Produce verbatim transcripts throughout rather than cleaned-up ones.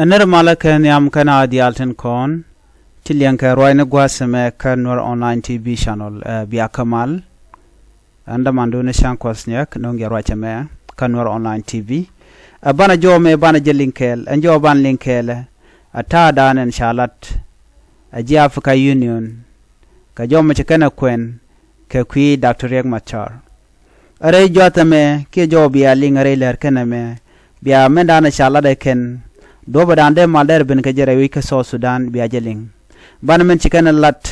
Ɛ nɛr malä kɛ nhiam kɛn a diaal tin kɔn ti liɛŋkɛ ruacni gua̱a̱th ɛmɛ kä Nuer Online T V channel, ɛ bia kä mal. Ɛn dämandun ni cäŋ kuɔth niɛk no̱ŋ jɛ ruac ɛmɛ kä Nuer Online T V. Ɛ banɛ jɔw mɛ banɛ jɛ liŋ kɛɛl, ɛn jɔw banɛ liŋ kɛɛl ɛ ta̱a̱dan ɛn ca lat ɛ ji̱ Africa Union kɛ jɔw mɛ ci kɛn ɛ kuɛn kɛ kui̱ Doctor Riek Machar. Rɛy juath ɛmɛ kiɛ jɔw bia liŋ rɛy lär kɛn ɛmɛ, bia mɛndan ca lat ɛ kɛn duɔ̱pɛ dan dee mal dɛr ben kɛ jɛ rɛy wi̱c kä South Sudan bia jɛ liŋ. Banɛ mɛn ci kɛn ɛ lat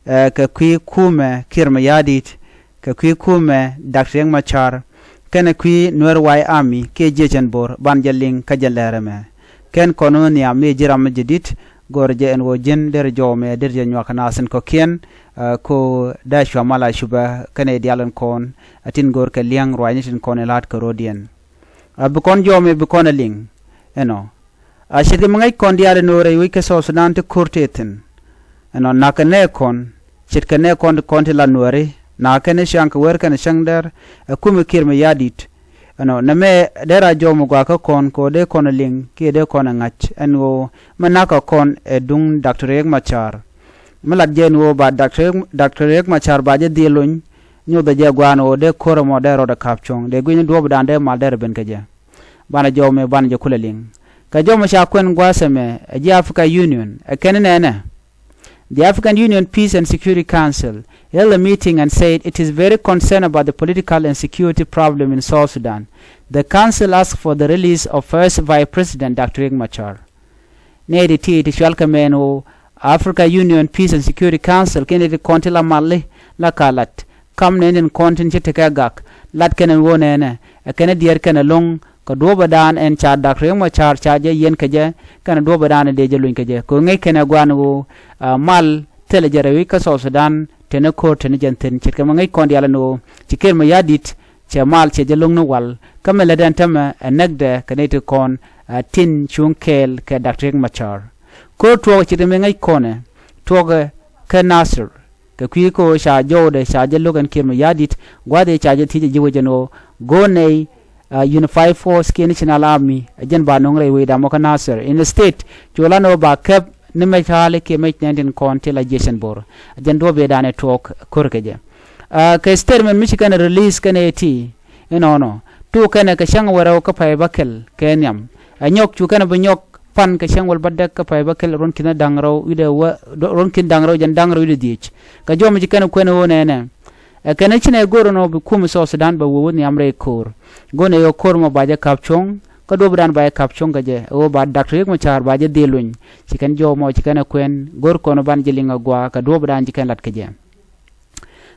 ɛ kɛ kui̱ kumɛ Kiir Mayardit, kɛ kui̱ kumɛ Doctor Riek Machar kɛnɛ kui̱ Nuer White Army kiɛ jiecɛn bo̱r, banɛ jɛ liŋ kä jɛ lär ɛmɛ. Kɛn kɔn wä nhiam mi ji̱ ram mi jɛ di̱t, go̱o̱rɛ jɛ ɛn ɣöö ji̱n derɛ jɔw mɛ derɛ jɛ nyuak kɛ nath in kɔ̱kiɛn. Ɛ ko dee cua mal a cupɛ kɛnɛ diaal in kɔn a tin go̱o̱r kɛ liɛŋ ruacni tin kɔn in la̱t kɛ ro̱diɛn. A bi kɔn jɔw mɛ bi kɔn ɛ liŋ ɛnɔ. A ce̱tkɛ mi ŋäc kɔn diaal in ɣöö rɛy wec kä South Sudan ti ko̱r tëë thi̱n. Ɛnɔ, na̱k kɛ nɛɛ kɔn, ce̱tkɛ nɛɛ kɔn ti kɔn ti la Nuääri, na̱k kɛn i̱ ciaŋ kɛ wër kɛn i̱ cäŋ dɛr ɛ kumɛ Kiir Mayardit. Ɛnɔ, nɛmɛ dee ra jɔw mi gua̱a̱kä kɔn kɛ ɣöö dee kɔn ɛ liŋ kiɛ dee kɔn ɛ ŋa̱c ɛn ɣöö mi na̱k kɛ kɔn ɛ duŋ Doctor Riek Machar. Mi lat jɛ ɛn ɣöö ba Doctor Riek, Doctor Riek Machar ba jɛ dhil lony, nyothɛ jɛ gua̱a̱n ɣöö dee ko̱r ɛmɔ dee rɔɔdɛ ka̱p cuɔ̱ŋ, dee gui̱cni duɔ̱ɔ̱pdan dee mal dee rɛ ben kɛ jɛ. Banɛ jɔw mɛ banɛ jɛ kulɛ liŋ. Kɛ jɔw mɛ ca kuɛn gua̱a̱th ɛmɛ ɛ ji̱ Africa Union ɛ kɛn nɛnɛ. The African Union Peace and Security Council held a meeting and said it is very concerned about the political and security problem in South Sudan. The council asked for the release of First Vice President Doctor Riek Machar. Nɛy ti ti ti cual kɛ mɛn ɣöö Africa Union Peace and Security Council kɛn ti kɔn ti la mali la ka lat kam nɛn tin kɔn tin ci tekɛ gak, lat kɛn ɛn ɣöö nɛnɛ ɛ kɛn diɛɛr kɛn ɛlɔ̱ŋ kɛ duɔ̱ɔ̱pädan ɛn ca Doctor Riek Machar ca jɛ yiɛn kɛ jɛ, kɛn duɔ̱ɔ̱pädan ɛ dee jɛ luny kɛ jɛ. Kɛ ɣöö ŋäc kɛn ɛ gua̱a̱n ɣöö, a, mal thilɛ jɛ rɛy wi̱c kä South Sudan teni ko̱r teni jɛn thi̱n, ce̱tkɛ mi ŋäc kɔn diaal ɛn ɣöö ci Kiir Mayardit cɛ mal cɛ jɛ lo̱ŋni wal, kä mi lätdɛ ɛn täämɛ ɛ näkdɛ kɛ nɛy ti kɔn, a, tin cuŋ kɛɛl kɛ Doctor Riek Machar. Ko̱r tuɔɔk ce̱tkɛ mi ŋäc kɔnɛ tuɔɔkɛ kä Nasir. Kɛ kui̱ kä ɣöö ca jɔwdɛ ca jɛ lo̱k ɛn Kiir Mayardit, gua̱a̱th ëë ca jɛ thiec ɛ ji̱ wec ɛn ɣöö go̱o̱r nɛy, a, Unified Force kiɛ National Army ɛ jɛn ba nöŋ rɛy wecdɛ mɔ kä Nasir. Instead cu lan ɣöö ba kɛp ni mec ta̱a̱li kiɛ mec nɛn tin kɔn ti la jiecɛn bo̱r. Ɛ jɛn duɔ̱ɔ̱p ëëdan ɛ tuɔɔk ko̱r kɛ jɛ. A, kɛ statement mi ci kɛn release kɛn ɛ ti inɔnɔ, tuk kɛnɛ kɛ cäŋ wärɛw kä pay bäkɛl kɛ nhiam. Ɛ nyɔk cu kɛnɛ bi nyɔk pan kɛ cäŋ wäl bädäk kä pay bäkɛl ruɔ̱n ki̱n da̱ŋ rɛw wi̱cdɛ wä, ruɔ̱n ki̱n da̱ŋ rɛw jɛn da̱ŋ rɛw wi̱cdɛ dhiec. Kɛ jɔw mɛ ci kɛnɛ kuɛn ɣöö nɛnɛ ɛ kɛn i̱ cinɛ go̱r ɛn ɣöö bi kumɛ South Sudan bɛ wee wä nhiam rɛy ko̱r. Go̱r nɛ ɣöö ko̱r mɔ ba jɛ ka̱p cuɔ̱ŋ, kä duɔ̱ɔ̱pdan ba jɛ ka̱p cuɔ̱ŋ kɛ jɛ ɣöö ba Doctor Riek Machar ba jɛ dhil luny. Ci kɛn jɔw mɔ ci kɛnɛ kuɛn go̱r kɔn ban jɛ liŋ a gua̱a̱ kɛ duɔ̱ɔ̱pdan ci kɛn lat kɛ jɛ.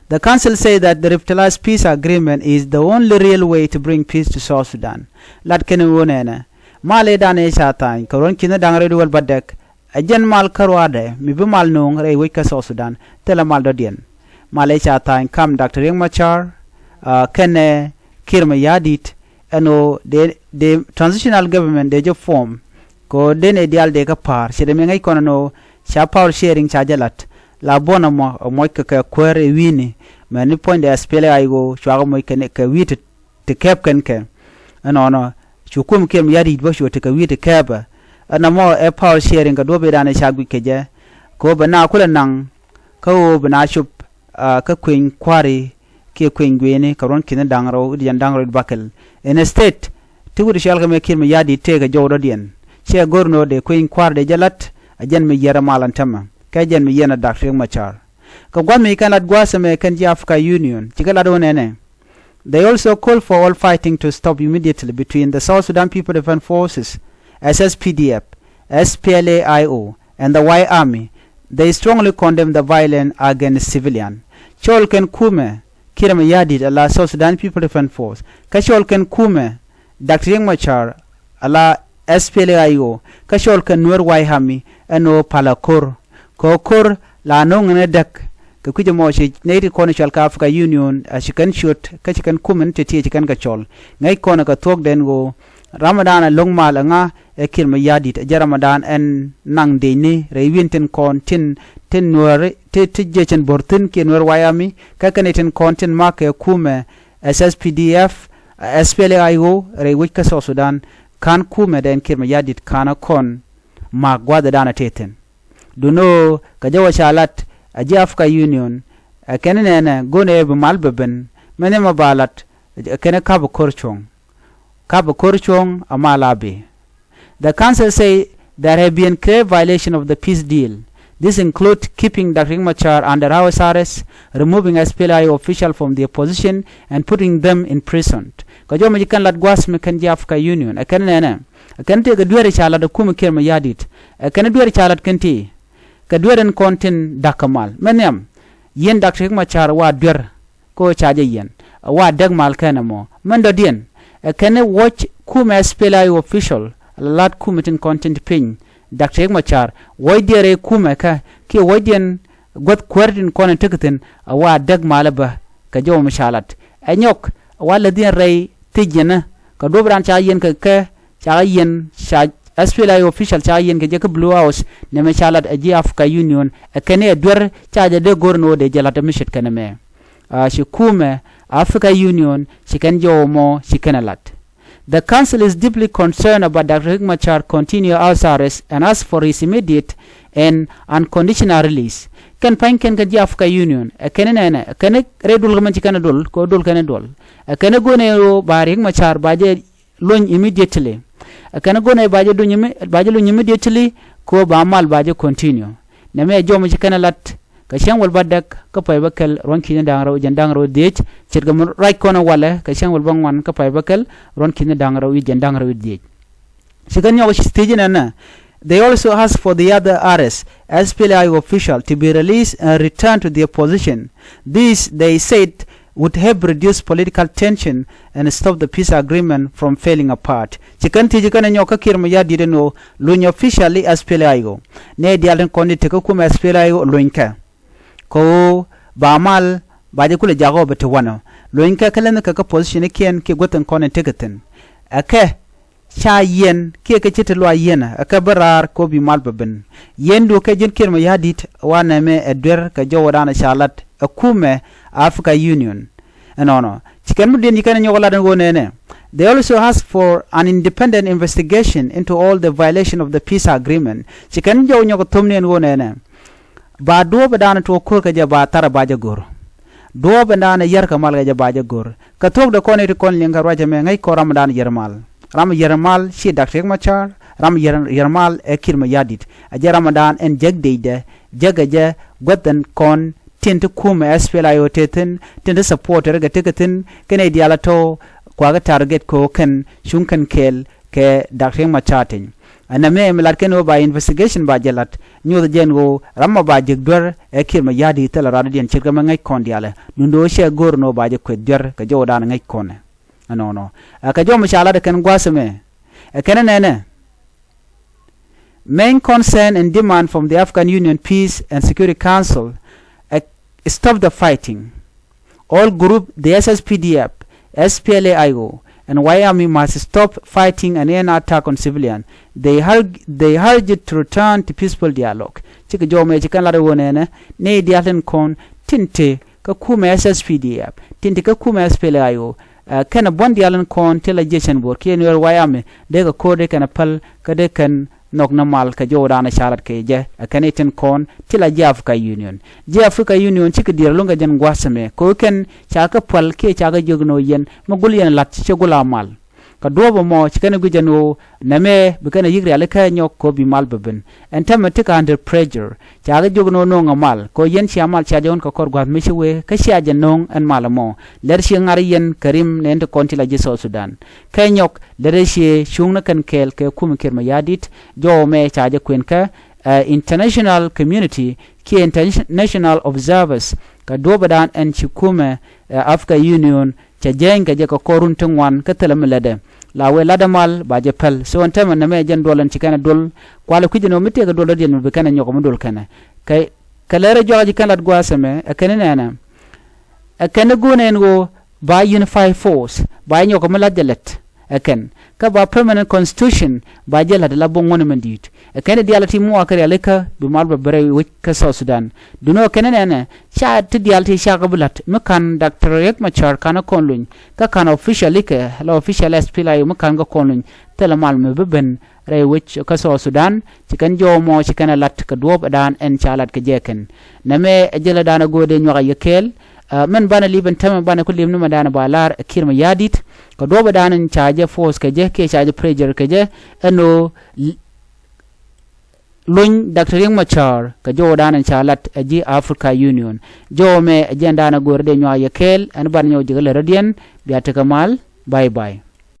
The council say that the revitalized peace agreement is the only real way to bring peace to South Sudan. Lat kɛn ɣöö nɛnɛ mal ëëdan ëë ca tha̱a̱ny kɛ ruɔ̱n ki̱n da̱ŋ rɛw wi̱cdɛ wäl bädäk, ɛ jɛn mal kä ruaadɛ mi bi mal no̱o̱ŋ rɛy wec kä South Sudan, thilɛ mal dɔ̱diɛn. Mal ëë ca tha̱a̱ny kam Doctor Riek Machar, a, kɛnɛ Kiir Mayardit, ɛn ɣöö dee, dee transitional government dee jɛ form. Kɛ ɣöö dee nɛy diaal dee kä pa̱a̱r, ce̱tkɛ mi ŋäc kɔn ɛn ɣöö ca power sharing ca jɛ la̱t. La buɔ̱n ɛmɔ ɛ moc kɛ kɛ kuäär ɛ wi̱i̱ni, mɛni puɔ̱nydɛ S P L A I O cuakɛ moc kɛ wi̱i̱ ti, ti kɛp kɛn kɛ. Ɛnɔnɔ cu kumɛ Kiir Mayardit bä cu tekɛ wi̱i̱ ti kɛpɛ. Ɛn ɛmɔ ɛ power sharing kɛ duɔ̱ɔ̱p ëëdan ɛ ca guic kɛ jɛ. Kɛ ɣöö bɛ na kulɛ naŋ kä ɣöö bi na cop, a, kä kueny kua̱ri kiɛ kueny gui̱i̱ni kɛ ruɔ̱n ki̱n da̱ŋ rɛw wi̱cdɛ jɛn da̱ŋ rɛw wi̱cdɛ bäkɛl. Instead ti wi̱cdɛ cual kɛ mɛ Kiir Mayardit tëëkɛ jɔw dɔ̱diɛn. Cɛ go̱r ni ɣöö dee kueny kua̱ri dee jɛ la̱t, ɛ jɛn mi yiɛr ɛ mal ɛn täämɛ kɛ jɛn mi yiɛn ɛ Doctor Riek Machar. Kɛ gua̱th mi ci kɛn lat gua̱a̱th ɛmɛ kɛn ji̱ Africa Union ci kɛ lat ɣöö nɛnɛ. They also call for all fighting to stop immediately between the South Sudan People Defense Forces, S S P D F, S P L A I O, and the White Army. They strongly condemn the violence against civilian. Cɔl kɛn kumɛ Kiir Mayardit ala South Sudan People Defense Force, kä cɔl kɛn kumɛ Doctor Riek Machar ala S P L A I O, kä cɔl kɛn Nuer White Army ɛn ɣöö palä ko̱r. Kɛ ɣöö ko̱r la no̱o̱ŋ ɛn ɛ däk. Kɛ kui̱c ɛmɔ ci nɛy ti kɔn cual kɛ Africa Union, a, ci kɛn ciöt kä ci kɛn kumɛ ni ti̱ti̱ ci kɛn kɛ cɔl. Ŋäc kɔn kɛ thuɔ̱kdɛn ɣöö ramdan ɛ lo̱ŋ mal ɛŋa ɛ Kiir Mayardit, ɛ jɛn ramdan ɛn naŋ dëëcni rɛy wi̱i̱ni tin kɔn tin, tin Nuääri ti, ti jiecɛn bo̱r thi̱n kiɛ Nuer White Army, kä kɛn nɛy tin kɔn tin makɛ kumɛ S S P D F, S P L A I O rɛy wec kä South Sudan. Ka̱n kumɛ dɛn Kiir Mayardit ka̱n ɛ kɔn ma̱a̱k gua̱a̱th ɛ da̱a̱n ɛ tëë thi̱n. Duno kɛ jɛ wä ca lat ɛ ji̱ Africa Union ɛ kɛn nɛnɛ go̱n ɛ bi mal bɛ ben mɛ nhiam ɛ ba lat ɛ kɛn kap ɛ ko̱r cuɔ̱ŋ. Kap ɛ ko̱r cuɔ̱ŋ ɛ mal a bi. The council say there have been clear violation of the peace deal. This include keeping Doctor Riek Machar under house arrest, removing S P L A I O official from their position and putting them in prison. Kɛ jɔmɛ ji̱ kɛn lat gua̱a̱th mi kɛn ji̱ Africa Union ɛ kɛn nɛnɛ ɛ kɛn tëëkɛ dueeri ca lat ɛ kumɛ Kiir Mayardit ɛ kɛn dueeri ca lat kɛn ti kɛ dueeri in kɔn tin da̱k kɛ mal mɛ nhiam. Yɛn Doctor Riek Machar wa duer kä ɣöö ca jɛ yiɛn ɛ wa däk mal kɛn ɛmɔ mɛn dɔ̱diɛn. Ɛ kɛn wuɔ̱c kumɛ S P L A I O official la lat kumɛ tin kɔn tin ti piny Doctor Riek Machar wuɔ̱cdiɛn rɛy kumɛ kä kiɛ wuɔ̱cdiɛn guäth kuäär tin kɔn in tekɛ thi̱n ɛ wa däk mal ɛ bä. Kɛ jɔw mi ca lat ɛ nyɔk ɛ wa läthiɛn rɛy thiec yɛn ɛ kɛ duɔ̱p raan ca yiɛn kɛ kɛ ca yiɛn ca S P L A I O official ca yiɛn kɛ jɛ kä Blue House nɛmɛ ca lat ɛ ji̱ Africa Union ɛ kɛn ɛ duer ca jɛ dee go̱r ni wä dee jɛ lat ɛ mi ce̱tkɛ nɛmɛ. Ci kumɛ Africa Union ci kɛn jɔw mɔ ci kɛn ɛ lat. The council is deeply concerned about Doctor Riek Machar continue house arrest and ask for his immediate and unconditional release. Kɛn pa̱ny kɛn kɛ ji̱ Africa Union ɛ kɛn nɛnɛ ɛ kɛn rɛy duɔl kɛ mɛn ci kɛn duɔl kɛ duɔl kɛn duɔl ɛ kɛn go̱n ɛ ɣöö ba Riek Machar ba jɛ luny immediately. Ɛ kɛn go̱n ɛ ba jɛ luny immediately kɛ ɣöö ba mal ba jɛ continue. Nɛmɛ ɛ jɔw mi ci kɛn lat kɛ cäŋ wäl bädäk kä pay bäkɛl ruɔ̱n ki̱ni da̱ŋ rɛw jɛn da̱ŋ rɛw dhiec ce̱tkɛ mi ruac kɔn walɛ kɛ cäŋ wäl bäŋuan kä pay bäkɛl ruɔ̱n ki̱ni da̱ŋ rɛw jɛn da̱ŋ rɛw dhiec. Ci kɛn nyɔk ci thiec inɛnɛ. They also ask for the other arrest S P L A I O official to be released and return to their position. This, they said, would help reduce political tension and stop the peace agreement from falling apart. Ci kɛn thiec kɛn nyɔk kä Kiir Mayardit ɛn ɣöö luny officially S P L A I O. Nɛ diaal tin kɔn di tekä kumɛ S P L A I O luny kɛ kɛ ɣöö ba mal ba jɛ kulɛ jak ɣɔw bɛ ti wanɔ luny kɛ kä lɛnh kɛ kä position ikiɛn kiɛ guäth tin kɔn in tekɛ thi̱n. Ɛ kɛ ca yiɛn kiɛ kɛ ci ti luac yiɛn ɛ kɛ bi raar kɛ ɣöö bi mal bɛ ben. Yiɛn duɔ̱k kɛ ji̱n Kiir Mayardit wa nɛmɛ ɛ duer kɛ jɔwdan ca lat ɛ kumɛ Africa Union. Ɛnɔnɔ ci kɛn mi diɛn ci kɛn nyɔk lat ɛn ɣöö nɛnɛ. They also ask for an independent investigation into all the violation of the peace agreement. Ci kɛn jɔw nyɔk thom ni ɛn ɣöö nɛnɛ. Ba duɔ̱ɔ̱p ɛ da̱a̱n tuɔɔk ko̱r kɛ jɛ ba thar ɛ ba jɛ go̱r. Duɔ̱ɔ̱p ɛ da̱a̱n ɛ yär kɛ mal kɛ jɛ ba jɛ go̱r kɛ thuɔ̱k dee kɔn iti kɔn liŋ kɛ ruacɛ mɛ ŋäc kɔn ram ɛ da̱a̱n yär mal. Ram ɛ yär mal ci Doctor Riek Machar ram ɛ yär mal ɛ Kiir Mayardit. Ɛ jɛ ram ɛ da̱a̱n ɛn jek dec dɛ jek ɛ jɛ guäth ɛn kɔn tin ti kumɛ S P L A I O te thi̱n tin ti supporter kɛ ti kɛ thi̱n kɛn ɛ diaal ɛ tɔ̱ kuakä target kɛ ɣöö kɛn cuŋ kɛn kɛɛl kɛ Doctor Riek Machar teny. Ɛn nɛmɛ mi lat kɛn ɣöö ba investigation ba jɛ lat nyoth jɛn ɣöö ram ma ba jek duer ɛ Kiir Mayardit thilɛ rat diɛn ce̱tkɛ mɛ ŋäc kɔn diaalɛ. Duundɛ ɣöö cɛ go̱o̱r ɛn ɣöö ba jɛ kueth duer kɛ jɔwdan ŋäc kɔn. Ɛnɔnɔ ɛ kɛ jɔw mi ca lat ɛ kɛn gua̱a̱th ɛmɛ. Ɛ kɛn ɛ nɛnɛ. Main concern and demand from the African Union Peace and Security Council ɛ stop the fighting. All group, the S S P D F, S P L A I O, and White Army must stop fighting and end attack on civilian. They urge, they urge it to return to peaceful dialogue. Cikɛ jɔw mɛ ci kɛn lat ɛ ɣöö nɛnɛ nɛy diaal tin kɔn tin te kä kumɛ S S P D F tin te kä kumɛ S P L A I O. Ɛ kɛn ɛ buɔ̱n diaal tin kɔn ti la jiɛcɛn bo̱o̱r kiɛ Nuɛr White Army dee kɛ ko̱r dee kɛn ɛ päl kä dee kɛn nhɔk ni mal kɛ jɔwdan ɛ ca lat kɛ jɛ ɛ kɛn itin kɔn ti la ji̱ Africa Union. Ji̱ Africa Union cikɛ diɛɛr lo̱ŋ kɛ jɛn gua̱a̱th ɛmɛ kɛ ɣöö kɛn ca kɛ pual kiɛ ca kɛ jiök ni ɣöö yɛn mi gul yɛn la̱t ci gul a mal. Kɛ duɔ̱ɔ̱p ɛmɔ ci kɛn ɛ gui̱c ɛn ɣöö nɛmɛ bi kɛn ɛ yi̱k rialikä nyɔk kɛ ɣöö bi mal bɛ ben. Ɛn täämɛ tekɛ under pressure ca kɛ jiök ni ɣöö no̱o̱ŋ ɛ mal kɛ ɣöö yɛn cia mal cia jɛ ɣän kɛ kɔr gua̱a̱th mi ci wee kä cia jɛ no̱o̱ŋ ɛn mal ɛmɔ. Lɛr ci ŋa̱r yɛn kɛ rim nɛn ti kɔn ti la ji̱ South Sudan. Kɛ nyɔk lɛr ciɛ cuŋ ni kɛn kɛɛl kɛ kumɛ Kiir Mayardit. Jɔw mɛ ca jɛ kuën kä ɛ international community kiɛ international observers kɛ duɔ̱ɔ̱pdan ɛn ci kumɛ ɛ Africa Union cɛ jääny kɛ jɛ kɛ kɔr run ti ŋuan kä thilɛ mi lätdɛ. La wee latdɛ mal ba jɛ päl so ɛn täämɛ nɛmɛ jɛn duɔl ɛn ci kɛn ɛ duɔl. Kualɛ kui̱c ɛn ɣöö mi tëëkɛ duɔl dɔ̱diɛn mi bi kɛn ɛ nyɔk mi duɔl kɛnɛ kɛ kɛ lɛr ɛ jɔak ji̱ kɛn lat gua̱a̱th ɛmɛ ɛ kɛn inɛnɛ. Ɛ kɛn i̱ go̱o̱nɛ ɛn ɣöö ba unified force ba nyɔk mi la̱t jɛ lät ɛ kɛn kä ba permanent constitution ba jɛ la̱t la bo̱ŋ ŋuɔ̱n mɛn di̱i̱t. Ɛ kɛn i̱ diaal ti muɔɔk kɛ rialikä bi mal bɛ bɛ rɛy wec kä South Sudan. Duundɛ ɣöö kɛn inɛnɛ ca ti diaal ti cakɛ bi la̱t mi ka̱n Doctor Riek Machar ka̱n ɛ kɔn luny kä ka̱n official ikɛ la official S P L A I O mi ka̱n kɛ kɔn luny thilɛ mal mi bi ben. rɛy wec kä South Sudan, ci kɛn jɔw mɔ ci kɛn ɛ lat kɛ duɔ̱ɔ̱p ɛ daan ɛn ca lat kɛ jɛ kɛn. Nɛmɛ ɛ jälɛ daan ɛ go̱o̱r dee nyuak ɛ yɛ kɛɛl. Ɛ, mɛn banɛ lip ɛn tämɛ banɛ ku lip ni mɛ daan ɛ ba lar ɛ Kiir Mayardit kɛ duɔ̱ɔ̱p ɛ daan ɛn ca jɛ force kɛ jɛ kiɛ ca jɛ pressure kɛ jɛ ɛn ɣöö l- luny Doctor Riek Machar kɛ jɔw ɛ daan ɛn ca lat ɛ ji̱ Africa Union. Jɔw mɛ ɛ jɛn daan ɛ go̱o̱r dee nyuak ɛ yɛ kɛɛl. Ɛn banɛ nyɔw ji̱ kɛ lät rɔ̱diɛn. Bia tekɛ mal. Bye bye.